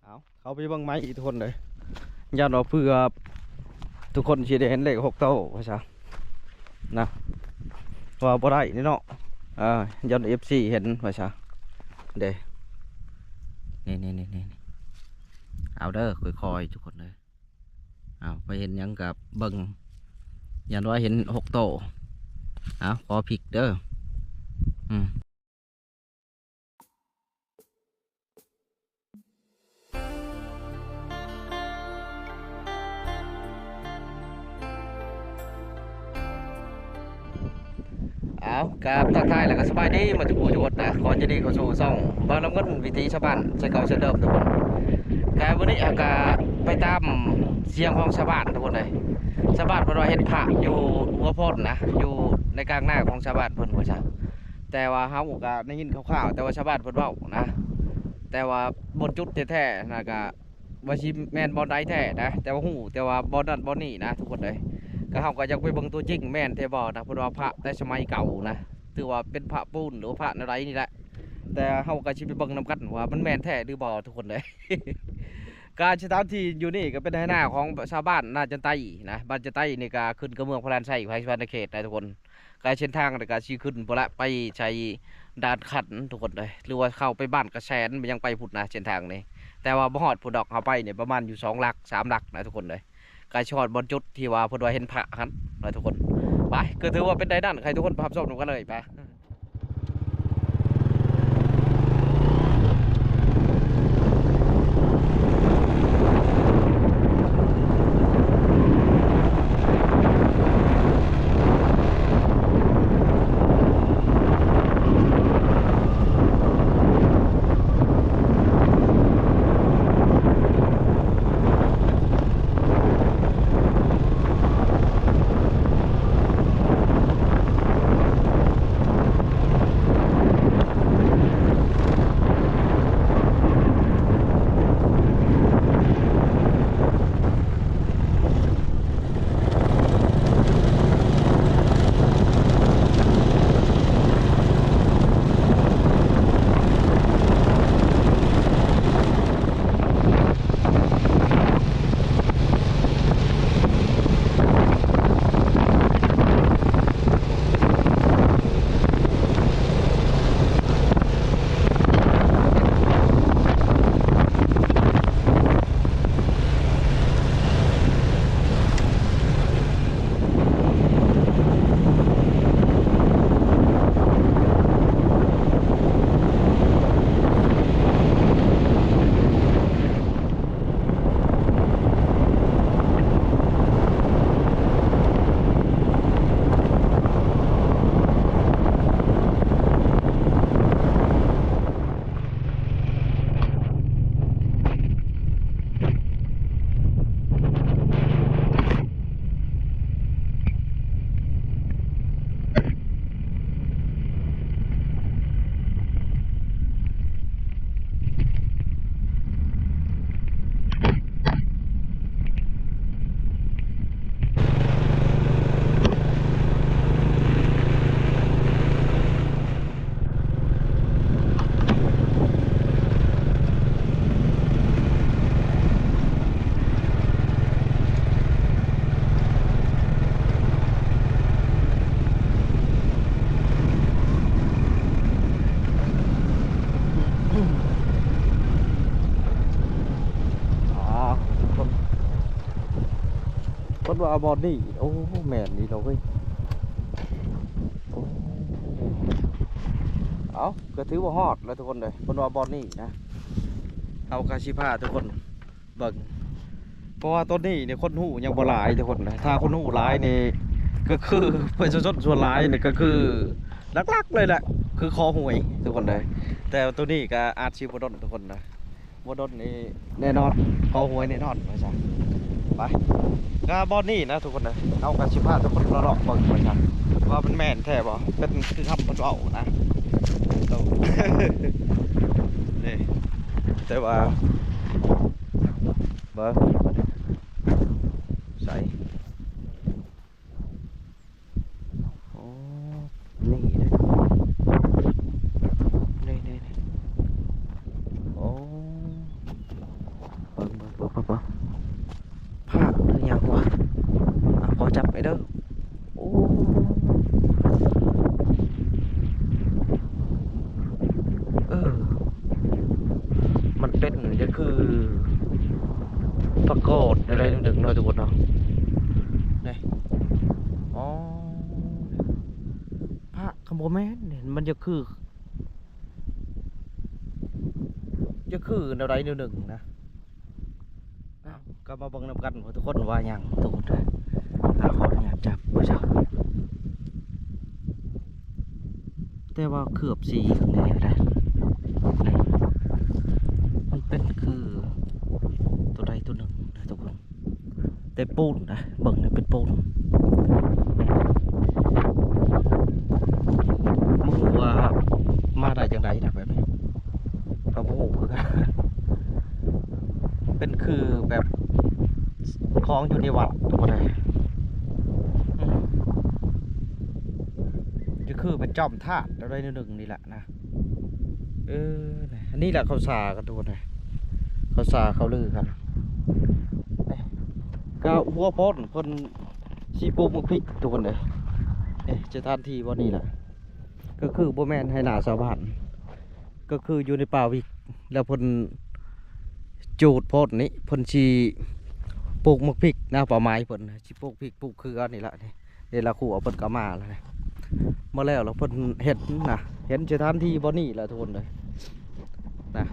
ເອົາ ເຂົ້າໄປເບິ່ງໃໝ່ອີກທຸກຄົນເດີ ຢ້ານວ່າເພື່ອທຸກຄົນຊິໄດ້ເຫັນເລກຫົກໂຕວ່າຊະນະ ວ່າບໍ່ໄດ້ນີ້ເນາະ ເອີ ຢ້ານເອັຟຊີເຫັນວ່າຊະເດ້ ນີ້ໆໆໆ ເອົາເດີ ຄ່ອຍໆ ທຸກຄົນເດີ ເອົາ ໄປເຫັນຫຍັງກໍເບິ່ງ ຢ້ານວ່າເຫັນຫົກໂຕ ເອົາ ຂໍພິກເດີ ອືມ. ເອົາ ກາບທັກທາຍ ແລ້ວກໍສະບາຍດີໝົດທຸກຜູ້ທຸກຄົນນະ ຂໍຍິນດີເຂົ້າສູ່ຊ່ອງບ່າວລຳເງິນ ວິຖີຊາວບ້ານ ເຊັ່ນເກົ່າເຊັ່ນເດີມທຸກຄົນ ກາມື້ນີ້ເຮົາກະໄປຕາມສຽງຂອງຊາວບ້ານທຸກຄົນເອີຍ ຊາວບ້ານເພິ່ນວ່າເຫັນພະຢູ່ຫົວໂພນນະ ຢູ່ໃນກາງນາຂອງຊາວບ້ານເພິ່ນວ່າຊັ້ນ ແຕ່ວ່າເຮົາກະໄດ້ຍິນຄ່າວໆ ແຕ່ວ່າຊາວບ້ານເພິ່ນເວົ້ານະ ແຕ່ວ່າບ່ອນຈຸດແທ້ໆນະ ກະ ວ່າຊິແມ່ນບ່ອນໃດແທ້ນະ ແຕ່ວ່າຮູ້ແຕ່ວ່າບ່ອນນັ້ນບ່ອນນີ້ນະທຸກຄົນເອີຍ ກະເຮົາກະຢາກໄປເບິ່ງຕົວຈິງແມ່ນແທ້ບໍ່ນະ ເພິ່ນວ່າພະແຕ່ສະໄໝເກົ່ານະ ຖືວ່າເປັນພະປູນ ຫຼືວ່າພະແນວໃດນີ້ແຫຼະ ແຕ່ເຮົາກະຊິໄປເບິ່ງນຳກັນວ່າມັນແມ່ນແທ້ຫຼືບໍ່ທຸກຄົນເອີຍ ກະສະຖານທີ່ຢູ່ນີ້ກະເປັນໄຮ່ນາຂອງຊາວບ້ານນາຈັນໄຕນະ ບ້ານຈັນໄຕນີ້ກະຂຶ້ນກັບເມືອງພະລານໄຊ ແຂວງສະຫວັນນະເຂດນະທຸກຄົນ. ກະເສັ້ນທາງນີ້ກະຊິຂຶ້ນພຸ້ນລະ ໄປໃສ່ດ່ານຂັນທຸກຄົນເອີຍ ຫຼືວ່າເຂົ້າໄປບ້ານກະແສນ ມັນຍັງໄປພຸ້ນນະເສັ້ນທາງນີ້ ແຕ່ວ່າບໍ່ຮອດພຸ້ນດອກ ເຮົາໄປນີ້ປະມານຢູ່ສອງຫຼັກສາມຫຼັກນະທຸກຄົນເອີຍ ກະຊິຮອດບ່ອນຈຸດທີ່ວ່າເພິ່ນວ່າເຫັນພະຫັ້ນນະທຸກຄົນ ໄປ ກະຖືວ່າເປັນໃດນັ້ນ ໃຫ້ທຸກຄົນໄປຮັບຊົມນຳກັນເລີຍ ໄປ. ອ່າ ຄົນ ເພິ່ນວ່າບ່ອນນີ້ ໂອ້ ແມ່ນອີ່ຫຼີເວີຍ ໂອ້ ເອົ້າ ກໍຖືວ່າຮອດແລ້ວທຸກຄົນເດີ ເພິ່ນວ່າບ່ອນນີ້ນະ ເຮົາກໍຊິພາທຸກຄົນເບິ່ງ ເພາະວ່າຕອນນີ້ນີ້ຄົນຮູ້ຍັງບໍ່ຫຼາຍທຸກຄົນເດີ ຖ້າຄົນຮູ້ຫຼາຍນີ້ ກໍຄືປະຊາຊົນສ່ວນຫຼາຍນີ້ ກໍຄືຫຼັກໆເລີຍແຫຼະ ຄືຂໍຫວຍທຸກຄົນເດີ ແຕ່ວ່າໂຕນີ້ກໍອາດຊິບໍ່ດົນທຸກຄົນເດີ. ບໍ່ດົນນີ້ແນ່ນອນ ຂໍຫວຍແນ່ນອນວ່າຊັ້ນ ໄປ ກະບ່ອນນີ້ນະທຸກຄົນເດີ ເຮົາກະຊິພາທຸກຄົນເລາະໆເບິ່ງວ່າຊັ້ນ ວ່າມັນແມ່ນແທ້ບໍ່ ເປັນຄືຄຳເພິ່ນເວົ້ານະ ນີ້ ແຕ່ວ່າ ເບິ່ງ ໃສ ໂອ້ ນີ້ເດ້ ນີ້ໆໆ ໂອ້ ໂອ້ ມັນເປັນ ຈະຄື ປາກອດແນວໃດແນວໜຶ່ງເນາະທຸກຄົນເນາະ. ນີ້ ອໍ ພະກໍບໍ່ແມ່ນ ມັນຈະຄື ຈະຄືແນວໃດແນວໜຶ່ງນະ. ເອົາ ກໍມາເບິ່ງນຳກັນວ່າທຸກຄົນວ່າຫຍັງ ທຸກຄົນເດີ. ອາ ຂໍອະນຸຍາດຈັບບໍ່ຊະ ແຕ່ວ່າເກືອບສີຂ້າງໃນກໍໄດ້ ນີ້ ມັນເປັນຄືຕົວໃດຕົວໜຶ່ງນະທຸກຄົນ. ແຕ່ປູນນະ ເບິ່ງນະ ເປັນປູນ. ບໍ່ຮູ້ວ່າມາໄດ້ຈັ່ງໃດນະແບບນີ້ ກໍບໍ່ຮູ້ຄືກັນ. ເປັນຄືແບບຂອງຢູ່ໃນວັດ ທຸກຄົນເອີຍ. ອືມ ຈະຄືເປັນຈອມທາດແນວໃດແນວໜຶ່ງນີ້ແຫຼະນະ. ເອີ ນີ້ ອັນນີ້ແຫຼະເຂົາສາກັນ ທຸກຄົນເອີຍ ເຂົາສາເຂົາລືກັນ. ນີ້ ກະຫົວໂພນເພິ່ນຊິປູກໝາກພິກ ທຸກຄົນເອີຍ. ນີ້ ສະຖານທີ່ບ່ອນນີ້ແຫຼະ ກໍຄືບໍ່ແມ່ນໄຮ່ນາຊາວບ້ານ ກໍຄືຢູ່ໃນປ່າວິກ ແລ້ວເພິ່ນຈູດໂພນນີ້ ເພິ່ນຊິປູກໝາກພິກນະ. ເປົ້າໝາຍເພິ່ນຊິປູກພິກ ປູກເຂືອນີ້ລະ ນີ້ ນີ້ລະ ຄົວເພິ່ນກໍມາແລ້ວນະ ມາແລ້ວ ແລ້ວເພິ່ນເຫັນນະ ເຫັນສະຖານທີ່ບ່ອນນີ້ແຫຼະ ທຸກຄົນເອີຍ ນະ.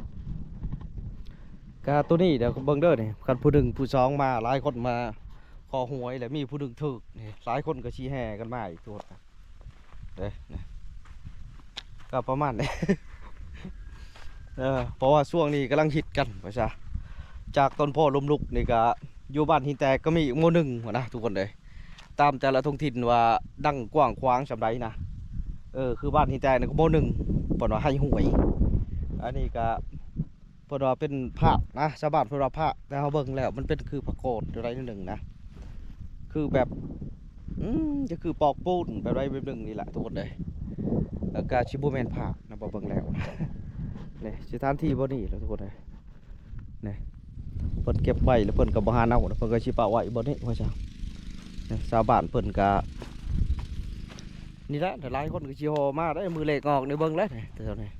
ກະໂຕນີ້ເດີ ເບິ່ງເດີນີ້ ຄັນຜູ້ໜຶ່ງຜູ້ສອງມາ ຫຼາຍຄົນມາຂໍຫວຍ ແລ້ວມີຜູ້ໜຶ່ງຖືກນີ້ ຫຼາຍຄົນກໍຊິແຫ່ກັນມາອີກ ທຸກຄົນເດີ. ກໍປະມານນີ້ ເອີ ເພາະວ່າຊ່ວງນີ້ກຳລັງຮິດກັນວ່າຊະ. ຈາກຕົ້ນໂພລົ້ມລຸກນີ້ກະຢູ່ບ້ານຫີນແຕກກໍມີອີກໂມໜຶ່ງຫັ້ນນະ ທຸກຄົນເອີຍ. ຕາມແຕ່ລະທ້ອງຖິ່ນວ່າດັງກວ້າງຂວາງສ່ຳໃດນະ. ເອີ ຄືບ້ານຫີນແຕກນີ້ກໍໂມໜຶ່ງ ເພິ່ນວ່າໄຮ່ຫ້ວຍ. ອັນນີ້ກະ ເພິ່ນວ່າເປັນພະນະ ຊາວບ້ານເພິ່ນວ່າພະ ແຕ່ເຮົາເບິ່ງແລ້ວມັນເປັນຄືພະໂກດຢູ່ໃດໜຶ່ງນະ ຄືແບບ ອືມ ຈະຄືປອກປູນແບບໃດແບບໜຶ່ງນີ້ແຫຼະ ທຸກຄົນເອີຍ. ແລ້ວກະຊິບໍ່ແມ່ນພະນະ ບໍ່ເບິ່ງແລ້ວ ນີ້ ສະຖານທີ່ບ່ອນນີ້ແຫຼະ ທຸກຄົນເອີຍ. ນີ້ ເພິ່ນເກັບໄວ້ແລ້ວເພິ່ນກໍບໍ່ຫາເອົາ ເພິ່ນກໍຊິປະໄວ້ບ່ອນນີ້ວ່າຊະ. ນີ້ ຊາວບ້ານເພິ່ນກໍ ນີ້ແຫຼະ ຫຼາຍຄົນກໍຊິຫໍ່ມາໄດ້ ມື້ເລກອອກນີ້ ເບິ່ງແລ້ວນີ້ ແຖວນີ້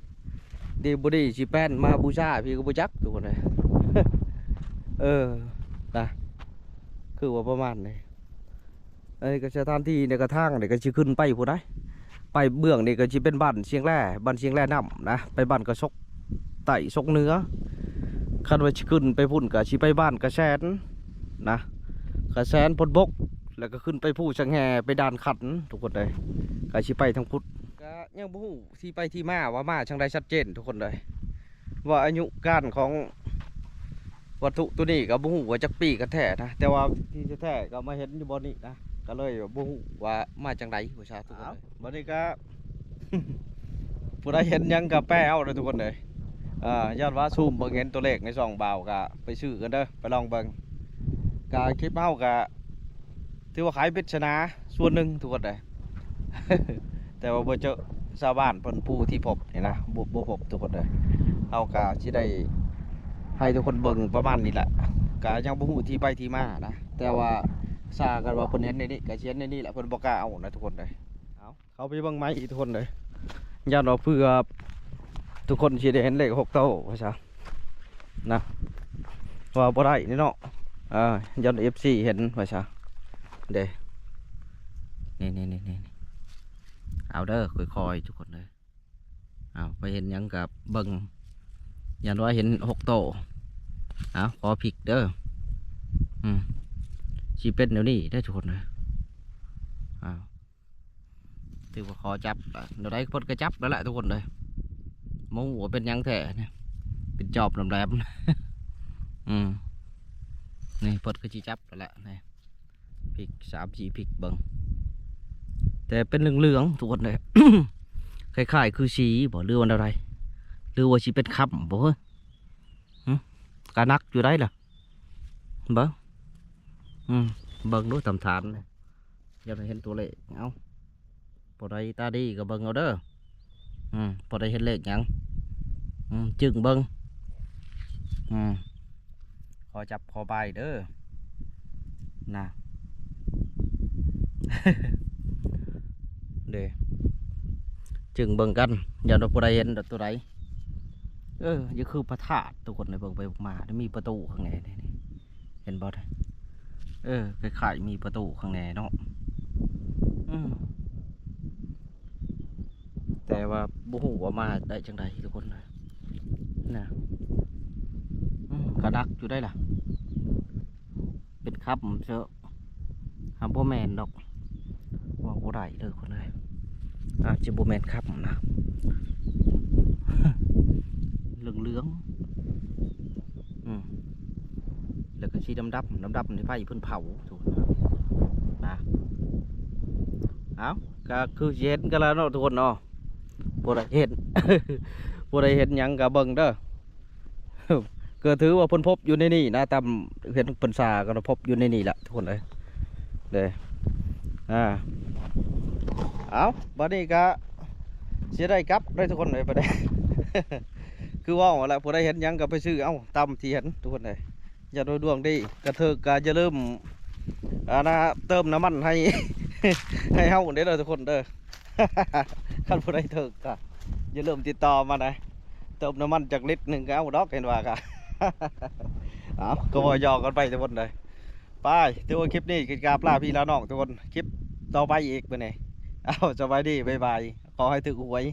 ດີບໍ່ດີຊິແປນມາບູຊາພີ້ກໍບໍ່ຈັກ ທຸກຄົນເອີຍ. ເອີ ນະ ຄືວ່າປະມານນີ້. ອັນນີ້ກໍສະຖານທີ່ໃນກະທາງນີ້ກໍຊິຂຶ້ນໄປພຸ້ນໃດ ໄປເບື້ອງນີ້ກໍຊິເປັນບ້ານຊຽງແລ ບ້ານຊຽງແລນ້ຳນະ ໄປບ້ານກະສົກໃຕ້ ສົກເໜືອ. ຄັນວ່າຊິຂຶ້ນໄປພຸ້ນກໍຊິໄປບ້ານກະແສນນະ ກະແສນ ພົນບົກ ແລ້ວກໍຂຶ້ນໄປພູສັງແຫ ໄປດ່ານຂັນ ທຸກຄົນເອີຍ ກໍຊິໄປທາງພຸ້ນ. ກໍຍັງບໍ່ຮູ້ທີ່ໄປທີ່ມາວ່າມາຈັ່ງໃດຊັດເຈນ ທຸກຄົນເອີຍ ວ່າອາຍຸການຂອງວັດຖຸໂຕນີ້ກໍບໍ່ຮູ້ວ່າຈັກປີກັນແທ້ນະ ແຕ່ວ່າທີ່ແທ້ໆກໍມາເຫັນຢູ່ບ່ອນນີ້ນະ ກໍເລີຍບໍ່ຮູ້ວ່າມາຈັ່ງໃດວ່າຊະ ທຸກຄົນເອີຍ. ບັດນີ້ກໍ ຜູ້ໃດເຫັນຫຍັງກໍແປເອົາເດີ ທຸກຄົນເອີຍ. ເອີ ຢ້ານວ່າຊູມເບິ່ງເຫັນຕົວເລກໃນຊ່ອງບ່າວ ກໍໄປຊື້ກັນເດີ ໄປລອງເບິ່ງ. ກໍຄລິບເຮົາກໍຖືວ່າໄຂປຣິດສະໜາສ່ວນໜຶ່ງ ທຸກຄົນເອີຍ ແຕ່ວ່າບໍ່ເຈີຊາວບ້ານເພິ່ນຜູ້ທີ່ພົບນີ້ນະ ບໍ່ ບໍ່ພົບ ທຸກຄົນເອີຍ. ເຮົາກໍຊິໄດ້ໃຫ້ທຸກຄົນເບິ່ງປະມານນີ້ແຫຼະ ກໍຍັງບໍ່ຮູ້ທີ່ໄປທີ່ມານະ ແຕ່ວ່າຊາກັນວ່າເພິ່ນເຫັນໃນນີ້ ກໍຊິເຫັນໃນນີ້ແຫຼະ ເພິ່ນບໍ່ກ້າເອົານະ ທຸກຄົນເອີຍ. ເອົາ ເຂົ້າໄປເບິ່ງໃໝ່ອີກ ທຸກຄົນເອີຍ ຢ້ານວ່າເພື່ອທຸກຄົນຊິໄດ້ເຫັນເລກຫົກໂຕວ່າຊະນະ ວ່າບໍ່ໄດ້ນີ້ເນາະ. ເອີ ຢ້ານເອັຟຊີເຫັນວ່າຊະເດ້. ນີ້ໆໆໆ ເອົາເດີ ຄ່ອຍໆ ທຸກຄົນເດີ. ເອົາ ໃຜເຫັນຫຍັງກໍເບິ່ງ ຢ້ານວ່າເຫັນຫົກໂຕ. ເອົາ ຂໍພິກເດີ ອືມ ຊິເປັນແນວນີ້ເດີ ທຸກຄົນເດີ. ເອົາ ຖືວ່າຂໍຈັບລະ ແນວໃດເພິ່ນກໍຈັບແລ້ວແຫຼະ ທຸກຄົນເດີ. ບໍ່ຮູ້ວ່າເປັນຫຍັງແທ້ນະ ເປັນຈອບແຫຼມໆ ອືມ ນີ້ເພິ່ນກໍຊິຈັບແລ້ວແຫຼະ ນີ້ ພິກສາມສີ່ພິກເບິ່ງ ແຕ່ເປັນເຫຼືອງໆ ທຸກຄົນເດີ. ຄ້າຍໆຄືສີບໍ ຫຼືວ່າແນວໃດ ຫຼືວ່າຊິເປັນຄຳບໍ ເຮີ ຫຶ ກະໜັກຢູ່ໃດລະ ເບິ່ງ ອືມ ເບິ່ງດູຕຳຖານນີ້ ຢາກໃຫ້ເຫັນຕົວເລກ. ເອົາ ຜູ້ໃດຕາດີກໍເບິ່ງເອົາເດີ ອືມ ຜູ້ໃດເຫັນເລກຫຍັງ ອືມ ຈຶ່ງເບິ່ງ ອືມ ຂໍຈັບຂໍບາຍເດີ ນະ ເດ້ ຈຶ່ງເບິ່ງກັນ ຢ້ານວ່າຜູ້ໃດເຫັນຕົວໃດ ເອີ ຢ່າຄືພະທາດ ທຸກຄົນເອີຍ ເບິ່ງໄປເບິ່ງມາ ມີປະຕູຂ້າງໃນນີ້ ເຫັນບໍ່? ເອີ ຄ້າຍໆມີປະຕູຂ້າງໃນເນາະ ອືມ ແຕ່ວ່າບໍ່ຮູ້ວ່າມາໄດ້ຈັ່ງໃດ ທຸກຄົນເອີຍ ນະ ອືມ ກະໜັກຢູ່ໄດ໋ລະ ເປັນຄຳເຊາະ ຫາບໍ່ແມ່ນດອກ ເວົ້າບໍ່ໄດ້ເດີຄົນເອີຍ ອາດຈະບໍ່ແມ່ນຄຳນະ ເຫຼືອງໆ ອືມ ແລ້ວກໍສີດຳໆ ດຳໆ ທີ່ໄຟເພິ່ນເຜົາ ທຸກຄົນນະ ເອົາ ກໍຄືຊິເຫັນກັນລະເນາະ ທຸກຄົນເນາະ ຜູ້ໃດເຫັນ ຜູ້ໃດເຫັນຫຍັງກໍເບິ່ງເດີ ກໍຖືວ່າເພິ່ນພົບຢູ່ໃນນີ້ນະ ຕາມເຫັນເພິ່ນຊາກໍພົບຢູ່ໃນນີ້ລະ ທຸກຄົນເອີຍ ເດີ ອາ ເອົາ ບັດນີ້ກະຊິໄດ້ກັບເດີ ທຸກຄົນເອີຍ ບັດນີ້ ຄືເວົ້າຫັ້ນລະ ຜູ້ໃດເຫັນຫຍັງກໍໄປຊື້ເອົາຕາມທີ່ເຫັນ ທຸກຄົນເອີຍ ຢ່າໂດຍດວງດີ ກະຖືກກະຢ່າລືມ ອັນນະ ເຕີມນ້ຳມັນໃຫ້ ໃຫ້ເຮົາເດີ ທຸກຄົນເດີ ຄັນຜູ້ໃດຖືກກໍຢ່າລືມຕິດຕໍ່ມານະ ເຕີມນ້ຳມັນຈັກລິດໜຶ່ງກໍເອົາດອກ ເຫັນວ່າກໍ ເອົາ ກໍເວົ້າຫຍອກກັນໄປ ທຸກຄົນເອີຍ ໄປ ຖືວ່າຄລິບນີ້ກໍກາບລາພີ່ລານ້ອງ ທຸກຄົນ ຄລິບຕໍ່ໄປອີກມື້ນີ້ ເອົາ ສະບາຍດີ ບາຍບາຍ ຂໍໃຫ້ຖືກຫວຍ